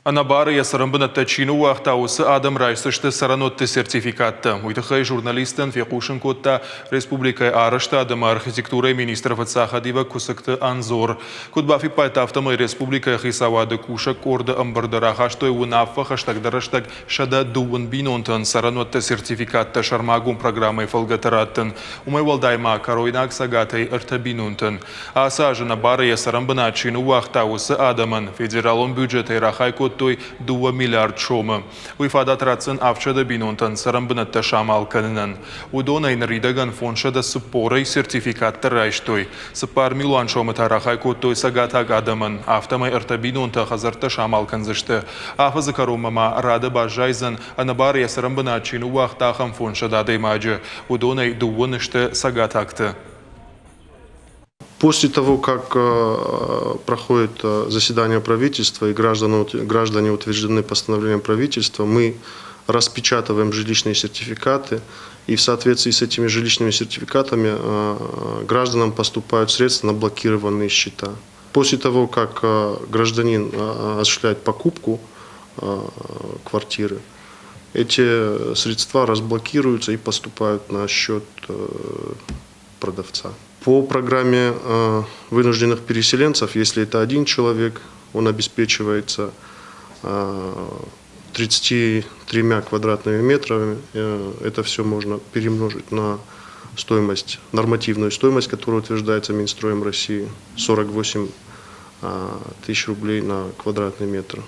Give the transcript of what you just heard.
Ӕнӕбары йӕ цӕрӕнбынӕттӕ чи ныууагъта, уыцы адӕм райсдзысты цӕрӕнуӕтты сертификаттӕ. Уый тыххӕй журналисттӕн фехъусын кодта республикӕйы арӕзтад ӕмӕ архитектурӕйы министры фыццаг хӕдивӕг Куыцыкты Анзор. Куыд бафиппайдта, афтӕмӕй республикӕйы хицауады кусӕг къорды ӕмбырды рахастой уынаффӕ хӕстӕгдӕр рӕстӕг 130 бинонтӕн цӕрӕнуӕтты сертификаттӕ сӕрмагонд программӕйы фӕлгӕты раттын. Уымӕй уӕлдай ма кӕройнаг цӕгатӕй ӕртӕ бинонтӕн. Ацы аз ӕнӕбары йӕ цӕрӕнбынат чи ныууагъта, уыцы адӕмӕн федералон бюджетӕй рахай кодтой 2 миллиард сомы. Уый фадат ратдзӕн 700 бинонтӕн цӕрӕнбынӕттӕ самал кӕнынӕн. Уыдонӕй ныридӕгӕн 540-ӕй сертификаттӕ райстой. 4 милуан сомы та рахай кодтой цӕгатаг адӕмӕн. Афтӕмӕй ӕртӕ бинонтӕ хӕдзӕрттӕ самал кӕндзысты. Афӕдзы кӕронмӕ ма рады баззайдзӕн, ӕнӕбары йӕ цӕрӕнбынат чи ныууагъта, ахӕм 500 адӕймаджы. Уыдонӕй дыууын сты цӕгатӕгты. После того, как проходит заседание правительства и граждане утверждены постановлением правительства, мы распечатываем жилищные сертификаты, и в соответствии с этими жилищными сертификатами гражданам поступают средства на блокированные счета. После того, как гражданин осуществляет покупку квартиры, эти средства разблокируются и поступают на счет продавца. По программе вынужденных переселенцев, если это один человек, он обеспечивается 33 квадратными метрами. Это все можно перемножить на стоимость, нормативную стоимость, которая утверждается Минстроем России, 48 тысяч рублей на квадратный метр.